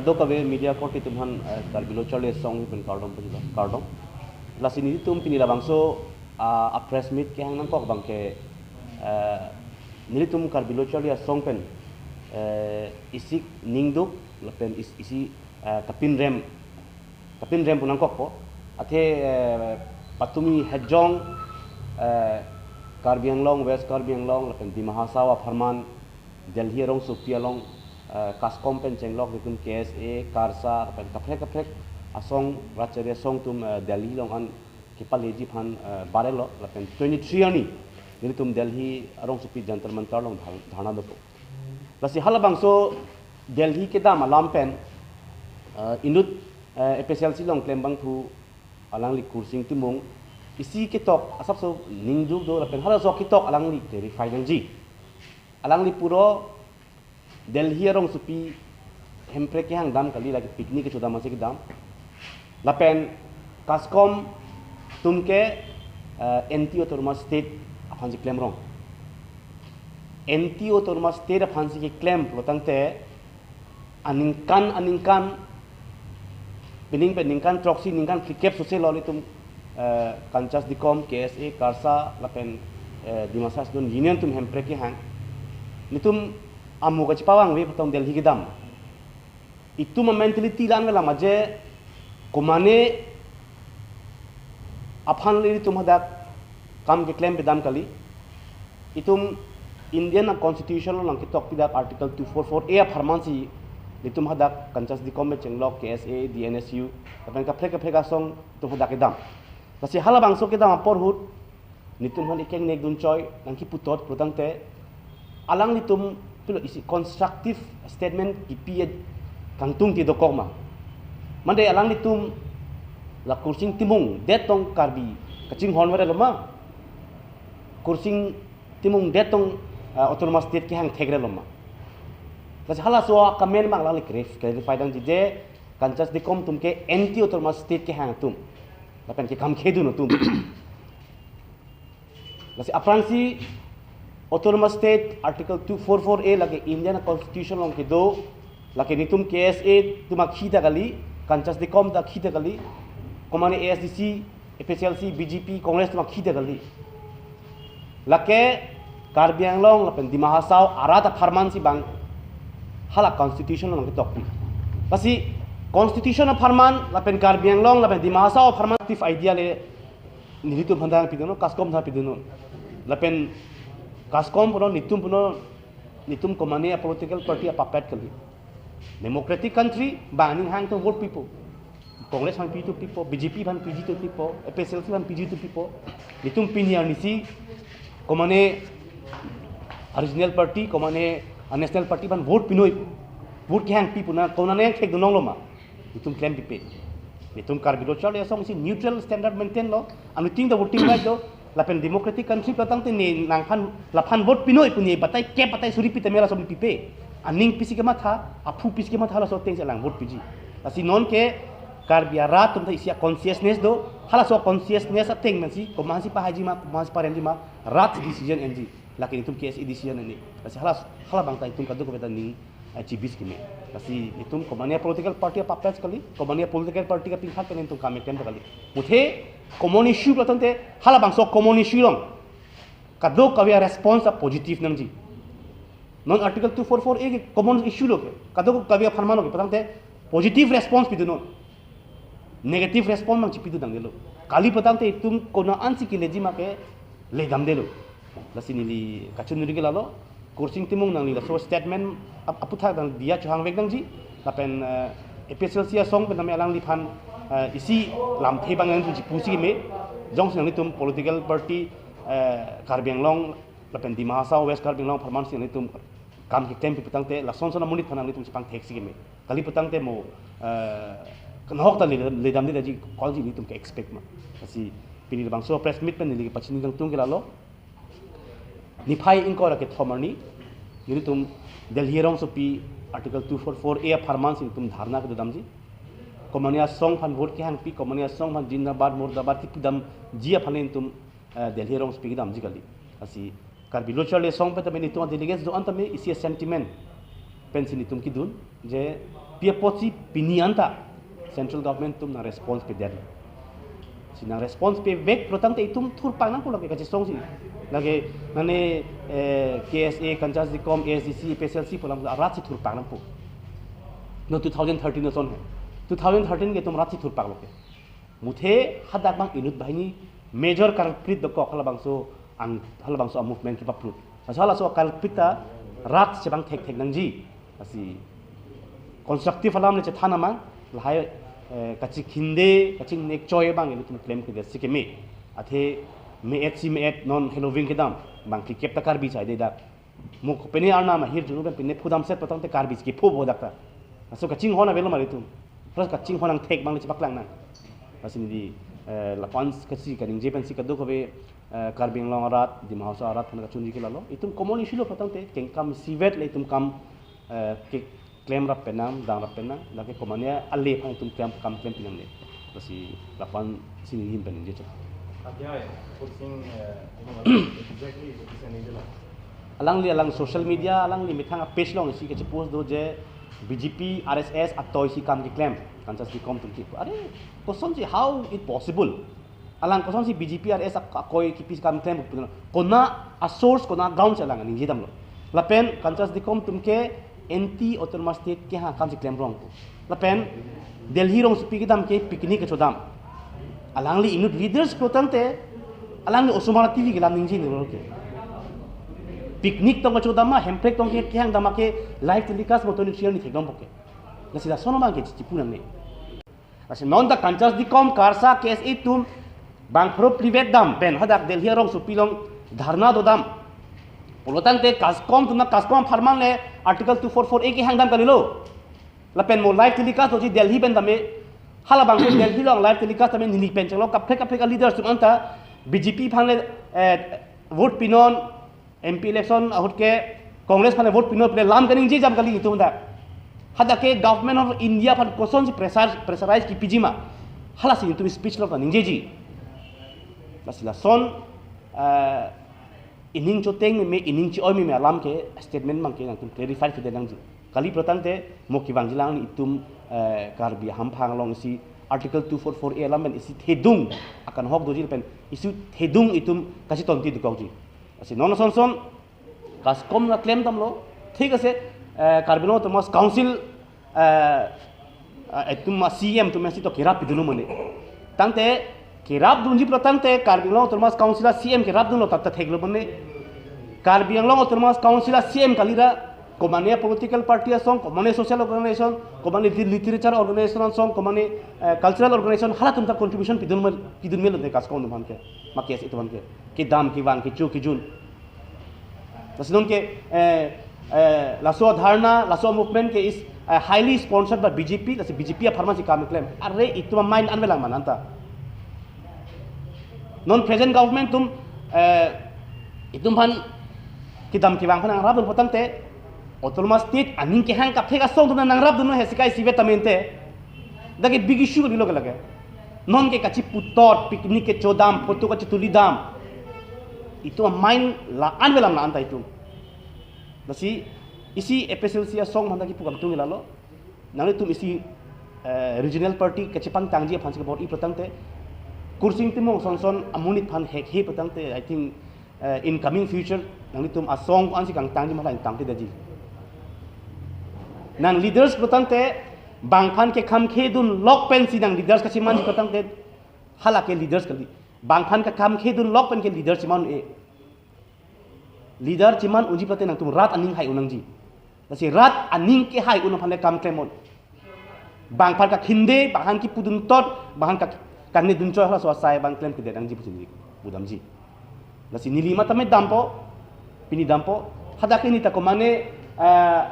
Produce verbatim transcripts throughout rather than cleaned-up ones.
Kadokave media korte atum aphan, eh, Karbi Lo Charli Asong ahin pen kardom pajirlo, kardom. Lasi nelitum pini labangso, ah, a press meet kehang nangkok abangke, eh, nelitum Karbi Lo Charli Asong pen, eh, isi ningduk lapen is-, isi, eh, kapinrem, kapinrem pu nangkokpo. Athe, eh, patumi hejong, eh, Karbi Anglong, West Karbi Anglong lapen Dima Hasao apharman, Delhi arongsopi along, eh, KASCOM pen chenglok nelitum K S A, KARSA, lapen kaprek kaprek asong, Rajchari asong atum, eh, Delhi along an kepaleji aphan, eh, barelo, lapen twenty-three arni nelitum Delhi arongsopi Jantar Mantar along dhar-, dharna dopo. Lasi halabangso Delhi kedam alam pen, eh, inut, eh, A P H L C along klem abangphu alangli Kursing Timung isi ketok asapso ningduk do lapen halaso ketok alangli clarify nangji. Alangli pulo Delhi arongsopi Hemprek kehang dam kali, lake picnic kechodam ase kedam. Lapen KASCOM atum ke, eh, anti autonomous state aphansi klemrong. Anti autonomous state aphansi keklem pulotangte aningkan aningkan, pining pen ningkan throksi, ningkan phlikep sose lo nelitum, eh, Kanchas Dikom, K S A, KARSA lapen, eh, Dimasa Student Union atum Hemprek kehang, nelitum amu kachepavangve pu tong Delhi kedam. Itum a mentality la-an avelang ma je, komane aphan le itum hadak kam keklem pedam kali. Itum Indian a constitution along ketok pidak Article two four four A apharmansi itum hadak Kanchas Dikom pen chenglok K S A, D N S U, lapen kaprek kaprek asong itum hadak kedam. Lasi halabangso kedam apor ahut nelitum aphan ikeng nek dun choi nangkiputot pulotangte alanglitum pilo isi constructive statement kipi kangtung ti dokok ma. Mande alanglitum la Kursing Timung det tong Karbi kachinghon vare lo ma. Kursing Timung det tong, ah, autonomous state kehang thekre lo ma. Lasi halaso comment abang alangli clarif-, clarify nangji je Kanchas Dikom atum ke anti autonomous state kehang atum. Lapen ke kam khedun atum. Lasi aphrangsi autonomous state Article two four four A lake Indian Constitution along kedo, lake nelitum K S A atum akhei ta kali, Kanchas Dikom ta akhei ta kali, komane A S D C, A P H L C, B J P, Congress atum akhei ta kali. Lake Karbi Anglong lapen Dima Hasao arat apharmansi bang hala constitution along ketokpi. Lasi constitution apharman lapen Karbi Anglong lapen Dima Hasao apharman tif idea le nelitum aphan ta pidunnon, KASCOM aphan ta pidunnon. Lapen KASCOM punon, nelitum punon, nelitum komane a political party a puppet kali. Democratic country, bang aning hang atum vote pipo. Congress aphan piji atum pipo, B J P aphan piji atum pipo, A P H L C aphan piji atum pipo. Nelitum pini arnisi komane a regional party, komane a national party aphan vote pinoi. Vote kehang pi pu na, konane thekdun longlo ma. Nelitum klem pipe. Nelitum Karbi Lo Charli Asong si neutral standard maintain lo. Anuttin ta voting right do. Lapen democratic country pulotangte ne nangphan, laphan vote pinoi pu ne batai kep batai suri pi tame laso pipe. Aning pisi kematha, aphu pisi kematha laso atengsi alang vote piji. Lasi non ke Karbi arat atum ta isi a consciousness do. Halaso consciousness ateng pensi komansi pahaiji ma, komansi paremji ma, rat decision enji. Lake nelitum K S A decision enji. Lasi hala, halabang ta itum kadokave ta ning, eh, chibis keme. Lasi itum komane a political party a puppets kali, komane a political party kapinthak pen itum kam keklem ta kali. Muthe common issue pulotangte halabangso common issue along kadokave a response a positive nangji. Non Article two four four A ke common issue lo ke, kadokave apharman lo ke, pulotangte positive response pidunnon. Negative response abang chipidun dangdelo. Kali pulotangte itum konat ansi keleji ma ke ledamdelo. Lasi neli kachiningri ke lalo, Kursing Timung nangli laso statement ap-, aphuthak nangdiya chohangvek nangji, lapen, eh, A P H L C asong pen tame alangliphan, eh, isi lamthe abang nangji pusi keme, jongsi nanglitum political party, eh, Karbi Anglong, lapen Dima Hasao West Karbi Anglong apharmansi nanglitum kam keklem pi pulotangte, lason son amonit aphan nanglitum chepangthek si keme. Kali pulotangte mo, eh, kanhok ta le-, ledamde daji kolji nelitum ke-expect ma. Lasi pini labangso press meet pen neli kepachini kangtung ke lalo. Niphai ingkoi ra kethom arni, nelitum Delhi arongsopi Article two four four A apharmansi nelitum dharna kedodamji. Komane asong aphan vote kehangpi, komane asong aphan zindabad, murdabad kipidamji aphan nelitum, eh, Delhi arongsopi kedamji kali. Lasi Karbi Lo Charli Asong pen tame nelitum a delegates do-an tame isi a sentiment pensi nelitum kidun je Pi apotsi pini anta central government atum nang response pedet. Si nang response pevek pulo tangte itum thurpak nangpo lake kachesong si. Lake mane, eh, K S A, Kanchas Dikom, A S D C, A P H L C pu alam arat si thurpak nangpo. No two thousand thirteen ason he. Two thousand thirteen ke itum rat si thurpak lo ke. Muthe hadak abang inut banghini major culprit dokok halabangso ang halabangso a-movement kepaplut. Lasi halaso culprit ta rat si abang thekthek nangji. Lasi constructive alam le chethan amang, lahai, eh, kachikhinde, kachingnekchoi abang ilitum klemkledet si keme. Athe me-et si me-et non heloving kedam, bang kikep ta Karbi chai de dak. Mo kopine arnam ahirjuno pen pine phudamset pulo tangte Karbi si kepho bo dak ta. Laso kachinghon avelo ma ilitum. Plus kachinghon angthek abang le chepaklang nang. Lasi neli, eh, lapu-an si kaningje pensi kadokave, eh, Karbi Anglong arat, Dima Hasao arat aphan kachunji ke lalo. Itum common issue lo pulo tangte kengkam isivet le itum kam, eh, keklem rap penang, dang rap penang, lake komane ale aphan itum klem kam klem pinangne. Lasi lapu-an si neli ahin pen ningje chot. Adhyay, Kursing, eh, exactly, exactly. Alangli alang social media, alangli methang a-page along isi kachepost do je B J P, R S S atoi si kam keklem, Kanchas Dikom atum ke. Are, kosonsi, how it possible? Alang kosonsi B J P, R S S ak-, akoi kipi kam klem punon. Kona a-source, kona a-ground si alang ningje damlo. Lapen Kanchas Dikom atum ke anti autonomous state kehang akam si klem rong pu. Lapen Delhi rongsopi kedam ke picnic kechodam. Alangli inut leaders pulo tangte, alangli osomar T V kelam ningje ni lo ke. Picnic tong kechodam ma, hemprek tong ke kehang dam ke live telecast mo toni share ni theklong po ke. Lasi lason abang ke chipu nangne. Lasi non ta Kanchas Dikom, KARSA, K S A atum bang pharo privet dam pen hadak Delhi arongsopi along dharna dodam pulo tangte CASCOM atum na CASCOM apharman le Article two four four A kehang dam kalilo. Lapen mo live telecast doji Delhi pen tame, halabangso Delhi along live telecast tame neli pen chenglo kaprek kaprek a-leaders atum anta B J P aphan le, eh, vote pinon, M P election ahut ke Congress aphan le vote pinon pu le lam kaningje jam kali itum dak. Hadak ke Government of India aphan kosonsi pressure, pressurize kipiji ma. Halasi itum speech along kaningjeji. Lasi lason, eh, ining choteng meme, ining chi-oi meme alam ke statement abang ke nangtum clarify kedet nangji. Kali pulo tangte mo kevangji lang itum, eh, Karbi ahamphang along isi Article two four four A alam pen isi thedung akanghok doji pen isi thedung itum kachetonti dokokji. Lasi non ason son CASCOM na klem damlo. Thik ase, eh, Karbi Anglong Autonomous Council, eh, eh, itum a-C E M atum si to kerap pidunlo mane. Tangte kerap dunji pulo tangte Karbi Anglong Autonomous Council a-C E M kerap dunlo ta ta theklo mane. Karbi Anglong Autonomous Council a-C E M kalira, komane political party asong, komane social organization, komane liter-, literature organization asong, komane, eh, cultural organization, halatum ta contribution pidun mel-, pidun melo de CASCOM atum aphan ke, ma K S A atum aphan ke. Kedam kevang kecho kejun. Lasi non ke, eh, eh, laso dharna, laso movement ke is, eh, highly sponsored by B J P, lasi B J P apharman si kam klem. Are itum a-mind an avelang ma non ta. Non present government atum, eh, itum aphan kedam kevang aphan nangrapdun pulo tangte, autonomous state aning kehang kaprek asong atum nangrapdunlo he sikai sivet tamente. Dak ke big issue kalilo ke lake. Non ke kachiputot, picnic kechodam, photo kachetulidam. Itum a-mind la-an avelang la anta itum. Lasi isi A P H L C asong aphan ta kipu kangtung lalo. Nanglitum isi, eh, regional party kachepangtangji aphan si kabor-i pulo tangte, Kursing Timung ason son amonit aphan hekhe pulo tangte, I think, eh, in coming future nanglitum asong ansi kangtangji ma la ingtangte daji. Nang leaders pulo tangte, bang aphan kekhamkhedun lok pensi nang leaders kachemanji pulo tangte, hala ke leaders kali. Bang aphan kekhamkhedun lok pen ke leaders cheman-e. Leader cheman unji pulote nangtum rat aning hai un nangji. Lasi rat aning kehai un aphan le kam klem un. Bang aphan kakhinde, bang aphan kipudun tot, bang aphan ka-, kangnedun choi halaso asai abang klemkledet nangji pusi neli pudamji. Lasi neli matha me dampo, pini dampo. Hadak ke neli ta komane, eh,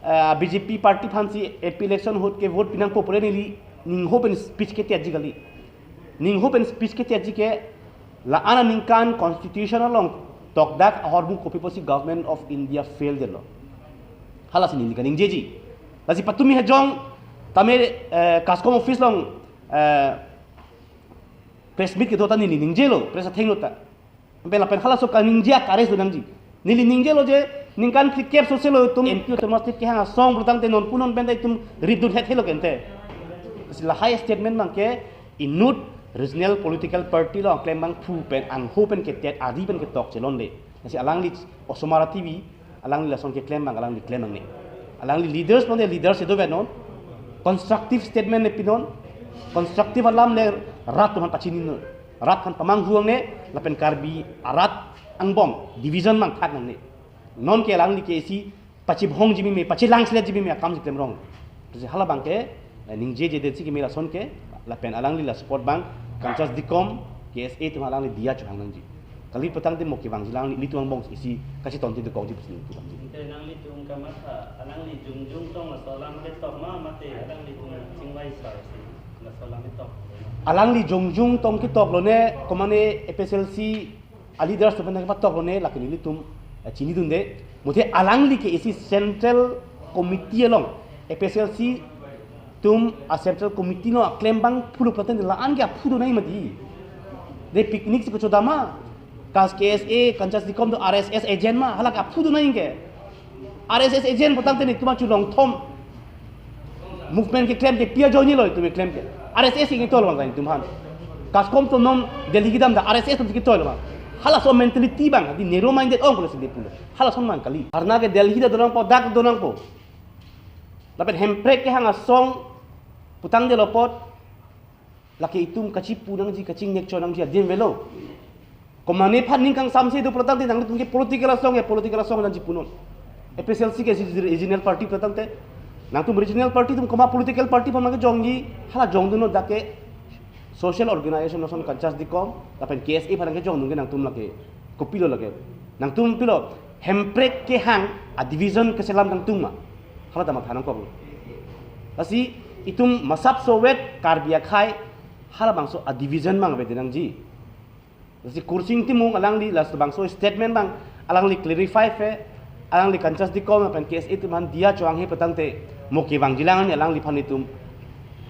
eh, B J P party aphan si M P election ahut ke vote pinangpo pule neli ningho pen speech ke tiaji kali. Ningho pen speech ke tiaji ke la-an aningkan constitution along tokdak ahormu kopi pusi Government of India fail detlo. Halasi neli kaningjeji. Lasi patumi hajong tame, eh, CASCOM office along, eh, press meet kedo ta neli ningjelo, press athengno ta. Pen lapen halaso kaningje a-courage do nangji. Neli ningjelo je ningkan phlikep soselo itum N T Autonomous State kehang asong pulotangte non punon pen ta itum ridun het helo kente. Lasi lahai statement abangke inut regional political party along klem abangphu pen angho pen ketet ari pen ketok chelonle. Lasi alangli osomar T V alangli lason keklem abang alangli klem nangne. Alangli leaders mane leaders edo venon, constructive statement le pinon, constructive alam le rat atum aphan pachininon, rat aphan pamanghu nangne, lapen Karbi arat angbong division abang thak nangne. Non ke alangli ke isi pachibhongji meme, pachilang sledji meme akam si klem rong. Lasi hala abangke, eh, ningjeje detsi keme lason ke, lapen alangli la support abang, Kanchas Dikom, K S A atum alangli diya chohang nangji. Kali pulotangte mo kevangji alangli, ilitum angbong isi kachetonti dokokji pusi ningtu abangji. Ante nanglitum kamatha, alangli jongjong tong laso alam ketok ma, mate alanglitum chingvai sar si laso alam ketok? Alangli jongjong tong ketok lone, komane F S L C a leaders atum pen kepatok lone, lake nelitum, eh, chinidunde. Muthe alangli ke isi central committee along, F S L C atum a central committee along aklem abangphu lo pulotangte la-an ke aphu do nai mati. De picnic si kechodam ma, kas K S A, Kanchas Dikom do R S S agent ma, hala ke aphu do nai ke. R S S agent pulotangte netum achu longthom movement keklem ke pi ajoinelo itum keklem ke. R S S ke tol abang itum aphan. Kaskom atum non Delhi kedam ta R S S atum ke tol abang. Halaso mentality abang, di narrow minded ong pulo si de pulo. Halason abang kali. Dharna ke Delhi ta donangpo, dak donangpo. Lapen hemprek kehang asong pulotangte lo apot, lake itum kachipu nangji, kachingnek choi nangji adim avelo. Komane aphan ning kangsamse do pulotangte nanglitum ke political asong ya, political asong nangji punon. F S L C ke regional party pulotangte, nangtum regional party atum komat political party aphan nangkejongji, hala jongdunnon, dak ke social organization ason Kanchas Dikom lapen K S A aphan nangkejongdun ke nangtum lake kopilo lake. Nangtum pilo hemprek kehang a division keselam nangtum ma. Hala ta matha nangkoklo. Lasi itum masap sovet Karbi akhei halabangso a division abang avede nangji. Lasi Kursing Timung alangli labangso statement abang alangli clarify pe, alangli Kanchas Dikom lapen K S A atum aphan diya chohanghe pulotangte mo kevangji lang ani alangliphan itum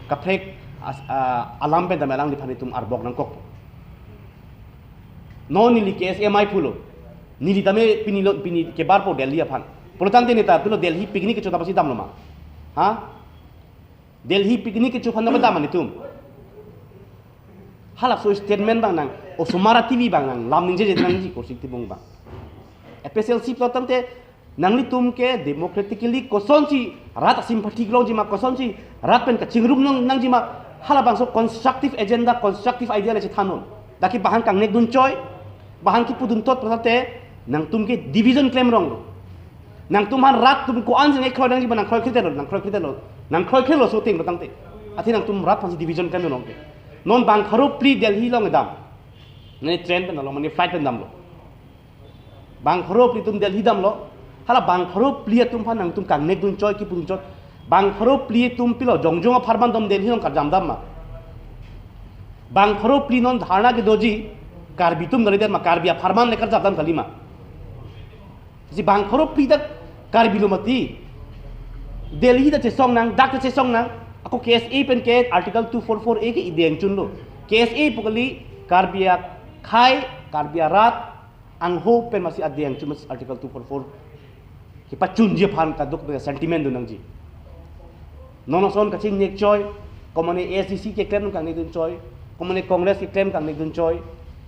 kaprek as-, ah, alam pen tame alangliphan itum arbok nangkok. Non neli K S A amei pulo. Neli tame pini lo, pini kebarpo Delhi aphan. Pulotangte neta pilo Delhi picnic kecho ta pasi damlo ma? Ha? Delhi picnic kecho aphan ta dam ma netum? Halaso statement abang nang, osomar T V abang nang lam ningjeje nangji Kursing Timung abang. F S L C pulotangte nanglitum ke democratically kosonsi rat asympathy kelongji ma, kosonsi rat pen kachingrum nang, nangji ma, halabangso constructive agenda, constructive idea le chethannon. Dak ke bahan kangnekdun choi, bahan kipudun tot pulotangte nangtum ke division klem ronglo. Nangtum aphan rat atum ko-an si nangkroi nangji ma, nangkroikre detlo, nangkroikre detlo, nangkroikre lo shooting pulotangte. Athe nangtum rat aphansi division klem rong ke. Non bang pharo phli Delhi along dam. Mane train pen damlo, mane flight pen damlo. Bang pharo phli atum Delhi damlo. Hala bang pharo phli atum aphan nangtum kangnekdun choi, kipudun choi. Bang pharo phli atum pilo jongjong apharman dom Delhi along karjap dam ma? Bang pharo phli non dharna kedoji Karbi atum kalidet ma, Karbi apharman le karjap dam kali ma? Si bang pharo phli ta Karbi lo mati. Delhi ta chesong nang, dak ta chesong nang. Ako K S A pen ke Article two four four A ke ideng chunlo. K S A pu kali Karbi akhei, Karbi arat angho pen masi adeng chun masi Article two four four kepachunji aphan kaduk pen sentiment do nangji. Non ason kachingnek choi, komane A S D C keklem kangnekdun choi, komane Congress keklem kangnekdun choi,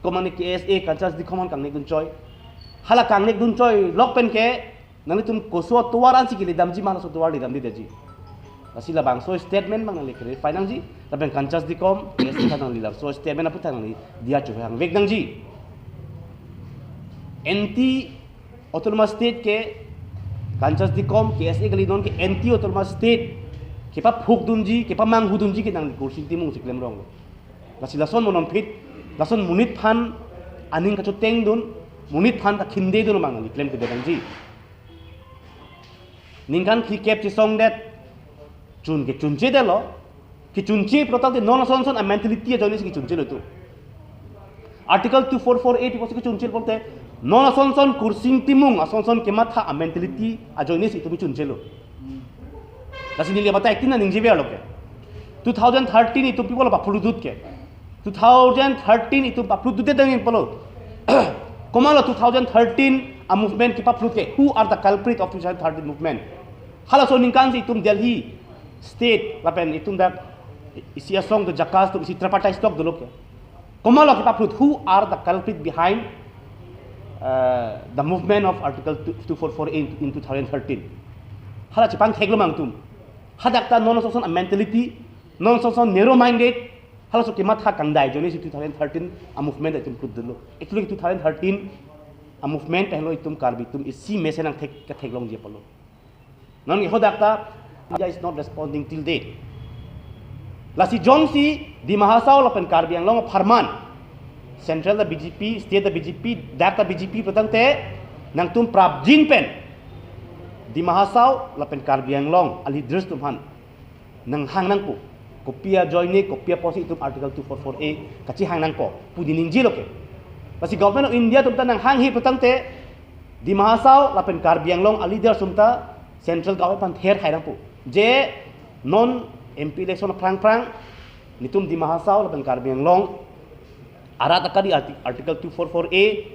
komane K S A Kanchas Dikom aphan kangnekdun choi. Hala kangnekdun choi lok pen ke nanglitum koso atovar ansi kele damji ma, laso atovar le damde detji. Lasi labangso statement abang nangli clarify nangji, lapen Kanchas Dikom, K S A aphan nangli labangso statement aphuthak nangli diya chohangvek nangji. Anti Autonomous State ke Kanchas Dikom, K S A kali, non ke Anti Autonomous State kepaphukdunji, kepamanghu dunji ke nangli Kursing Timung si klem rong. Lasi lason monomphit, lason monit aphan aning kachotengdun, monit aphan kakhindedun abang nangli klem kedet nangji. Ningkan phlikep chesongdet, chun ke chunchedetlo, kechunche pulotangte non ason ason a mentality ajoinesi kechunchelo itum. Article two four four A pu pusi kechunche pulote non ason ason Kursing Timung ason ason kematha a mentality ajoinesi itum chunchelo. Lasi neli mata acting na ningjever lo ke. Two thousand thirteen itum pi pulo paphulutdut ke. Two thousand thirteen itum paphulutdut dang pulo. Komatlo two thousand thirteen a movement kepaplut ke, who are the culprit of two thousand thirteen movement? Halaso aningkan si itum Delhi state lapen itum dak isi asong do JACAS atum isi tripartite talk dolo ke. Komatlo kepaplut, who are the culprit behind uh, the movement of Article two- two four four in, in two thousand thirteen? Hala chepangtheklo ma nangtum. Hadak ta non asonson a mentality, non asonson narrow minded, halaso kematha kangdai ajoine si two thousand thirteen a movement itum plut dolo. Actually two thousand thirteen a movement pen lo itum Karbi atum isi mesen nangthek ketheklongji apotlo. Non ke hadak ta India is not responding till date. Lasi jongsi Dima Hasao lapen Karbi Anglong apharman, central ta BJP, state ta BJP, dak ta BJP putangte nangtum prapjin pen Dima Hasao lapen Karbi Anglong a leaders atum aphan nanghang nangpo. Kopi ajoine, kopi apotsi itum Article two four four A kachehang nangpo pu neningjelo ke. Lasi Government of India atum ta nanghanghe putangte Dima Hasao lapen Karbi Anglong a leaders atum ta central government aphan therhai nangpo. Je non MP election aphrang aphrang netum Dima Hasao lapen Karbi Anglong arat akari arti- Article two four four A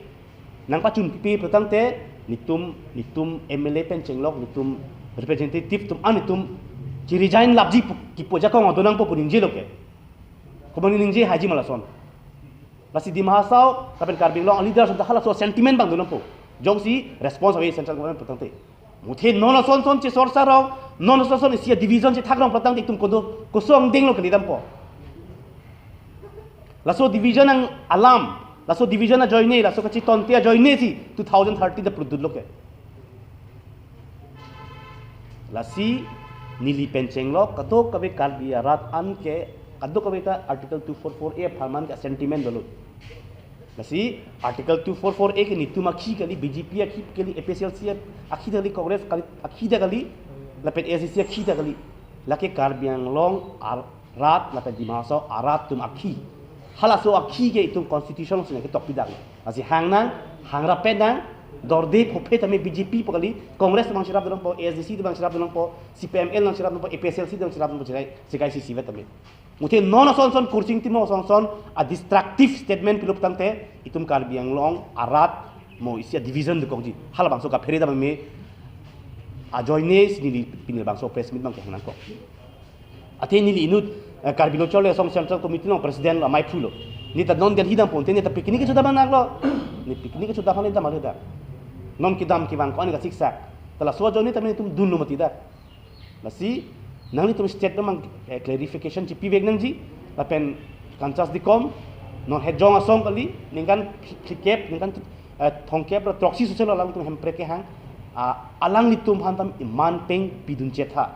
nangpachun pipe putangte netum netum MLA pen chenglok netum representative atum an netum chi-resign lapji pu- kipu ajakong do nangpo pu ningjelo ke. Komat ningjehaiji ma lason? Lasi Dima Hasao lapen Karbi Anglong a leaders atum ta halaso sentiment abang do nangpo. Jongsi response ave central government putangte. Muthe non asonson chesorsa rong, non asonson isi a division chethak rong putangte itum kodo kosong denglo kali dampo. Laso division ang alam, laso division ajoine, laso kachetonte ajoine si two thousand thirteen ta plut dolo ke. Lasi neli pen chenglok kadokave Karbi arat an ke kadokave ta Article two four four A apharman ke sentiment dolo. Lasi Article two four four A ke netum akhi kali, BJP akhi kali, APHLC akhi kali, Congress kali, akhi ta kali, lapen ASDC akhi ta kali. Lake Karbi Anglong ar- rat lapen Dima Hasao arat atum akhi. Halaso akhi ke itum constitution alongsi nangketok pidang. Lasi hang nang, hang rapet nang, dorde phophe tame BJP pu kali, Congress abang cherap do nangpo, ASDC abang cherap do nangpo, CPIML abang cherap do nangpo, APHLC abang cherap do nangpo, chekai chekai si sivet tame. Muthe non asonson Kursing Timung asonson a destructive statement pilo putangte itum Karbi Anglong arat mo isi a division dokokji. Halabangso kaphere dam me ajoine si neli pini labangso press meet abang kehang nangkok. Athe neli inut eh, Karbi Lo Charli Asong Central Committee along president lo, amei phrulo. Neta non Delhi dampo, te neta picnic kechodam nanglo. Ne picnic kechodam nang neta male da. Non kedam kevang ko-an kasiksak. Ta laso ajoine tame netum dunlo mati da. Lasi nanglitum state abang eh, clarification chepivek nangji. Lapen kanchas dikom non hejong asong kali ningkan phlikep, ningkan eh, thomkep ra throksi soselo alangtum Hemprek kehang, ah, alanglitum aphan tame iman peng pidun chetha.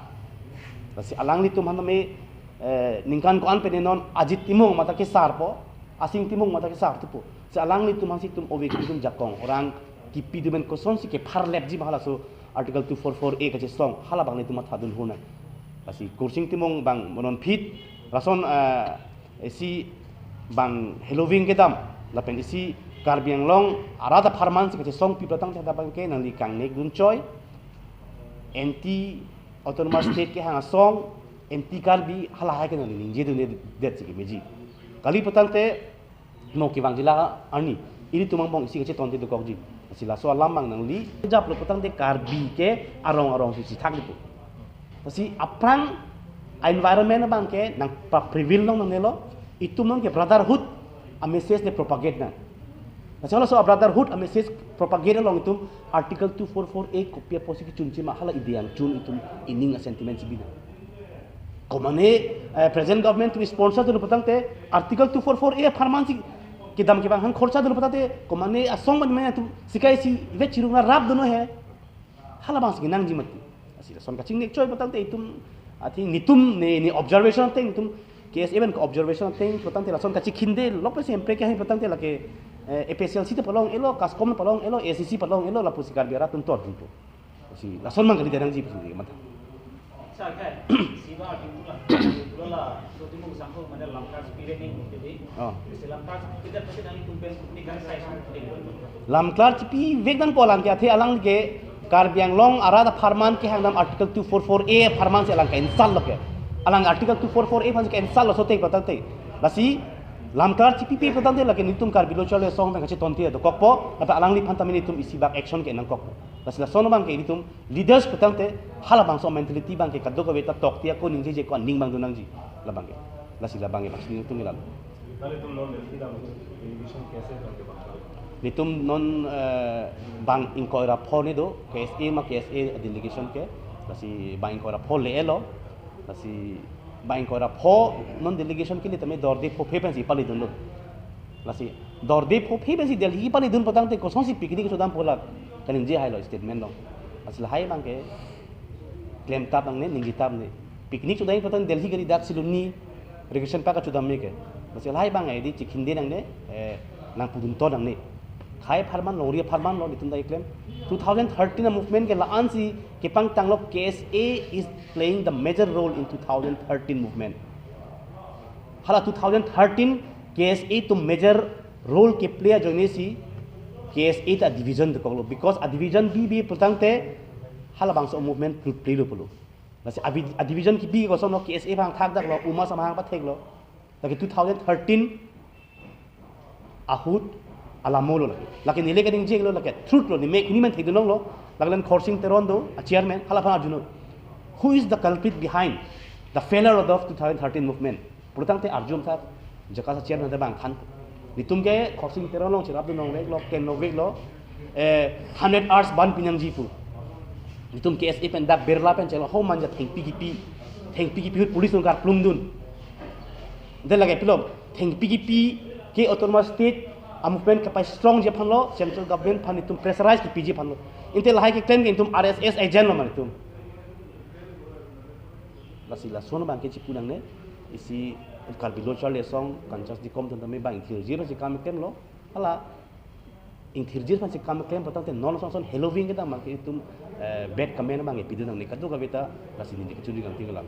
Lasi alanglitum aphan tame eh, ningkan ko-an pen non Ajit Timung mate kesarpo, Asing Timung mate kesar thupo. Si alanglitum aphansi itum ove itum jakong orang kipi dumen kosonsi kepharlepji ma halaso Article two four four A kachesong, halabang netum mathadun hona. Lasi Kursing Timung abang mo non phit, lason eh, isi abang heloving kedam lapen isi Karbi Anglong arat apharman si kachesong pi putangte hadak abang ke nangli kangnek dun choi, anti autonomous state kehang asong, anti Karbi halahai ke nangli ningje dunde det si kemeji. Kali putangte mo kevangji la arni, ilitum angbong isi kachetonte dokokji. Si laso alam abang nangli japlo putangte Karbi ke arong arong si chethak dipo. Lasi aphrang environment abang ke nangpa prevail long nangnelo, itum non ke brotherhood a message ne propagate nang. Lasi halaso a brotherhood a message propagate along itum Article two four four A kopi apotsi kechunche ma hala ideyang chun itum ining a sentiment si binang. Komane eh, present government atum sponsor dolo putangte Article two four four A apharman si kedam kevang hang khorcha dolo putangte komane asong man atum sikai si vet chirung na rap dono he. Halabangsi kenangji mati. Lasi lason kachingnek choi putangte itum, I think netum ne ne observation ateng itum KSA pen ke observation ateng putangte lason kachikhinde lok pe si Hemprek kehang putangte lake eh, APHLC ta palong-elo, KASCOM ta palong-elo, ASDC palong-elo, lapusi Karbi arat atum tordunpo. Si lason abang kali denangji pusi mata. Sir, kan, siba di pula, di pula la, so di mo sampo mana langkar spirit ni mungkin di. Oh. Si langkar kita pasti dari tumpen ni kan saya sudah. Langkar chepivek nangpo alang ke, athe alang ke Karbi Anglong arat apharman kehang dam Article two four four A apharman si alang ke insult lo ke. Alang Article two four four A aphan si ke insult lo so te putangte. Lasi Lamklar chipipi putangte lake nelitum Karbi Lo Charli Asong abang kachetonte dokokpo, lapen alangliphan tame nelitum isi bak action ke nangkokpo. Lasi lason abang ke nelitum leaders putangte halabangso mentality abang ke kadokave ta tokte ako ningjeje ako aning abang donangji labang ke. Lasi labang ke bangsi nelitum ke lalo. Kali tum non Delhi dam delegation kaise tum ke bang? Nelitum non eh, bang ingkoi ra pho ne do, K S A ma K S A delegation ke, lasi bang ingkoi ra pho le-elo, lasi bang ingkoi ra pho non delegation ke nelitum dorde phophe pensi paledunlo. Lasi dorde phophe pensi Delhi paledun putangte kosonsi picnic chodam pu la kaningje hailo statement long. Lasi lahai abang ke klemtap nangne, ningjitap nangne. Picnic chodam putang Delhi gari dak siluni recreation park kachodam me ke. Lasi lahai abang ke di chikhinde nangne, eh, nangpudunton nangne. Khei apharman, longri apharman lo nelitum ta keklem. Two thousand thirteen a movement ke la-ansi kepangtanglo, K S A is playing the major role in two thousand thirteen movement. Hala two thousand thirteen K S A atum major role keplay ajoinesi K S A ta division dokoklo, because a division bibi putangte halabangso movement play lo pulo. Lasi abi a division kebi kosonlo, K S A abang thakdaklo, UMAS abang patheklo. Lake two thousand thirteen ahut alam lo lake. Lake neli kaningjelo, lake truth lo, neli mek hini man thekdunlonglo. Lake len Khorsing Teron do, a chairman, halaphan arjunon. Who is the culprit behind the failure of the two thousand thirteen movement? Putangte arjumtha, JACAS a chairman ta bang than. Nelitum ke Khorsing Teron along cherapdun nangveklo, ken nangveklo, eh, hundred hours ban pinangji pu. Nelitum K S A pen dak Birla pen chelo ho manja thengpi kipi. Thengpi kipi ahut police nangkarplungdun. Then lake pilo, thengpi kipi ke autonomous state a movement kapastrongji aphanlo, central government aphan nelitum pressurize kepiji aphanlo. Ante lahai keklem ke nelitum R S S agent lo ma nelitum. Lasi lason abang ke chipu nangne, isi Karbi Lo Charli Asong, Kanchas Dikom atum tame bang ingthirjir aphansi kam klemlo, hala ingthirjir aphansi kam klem putangte non son son hallowing kedam abang ke nelitum, eh, bad comment abang ke pidun nangne kadokave ta, lasi neli kechuri kangting lang.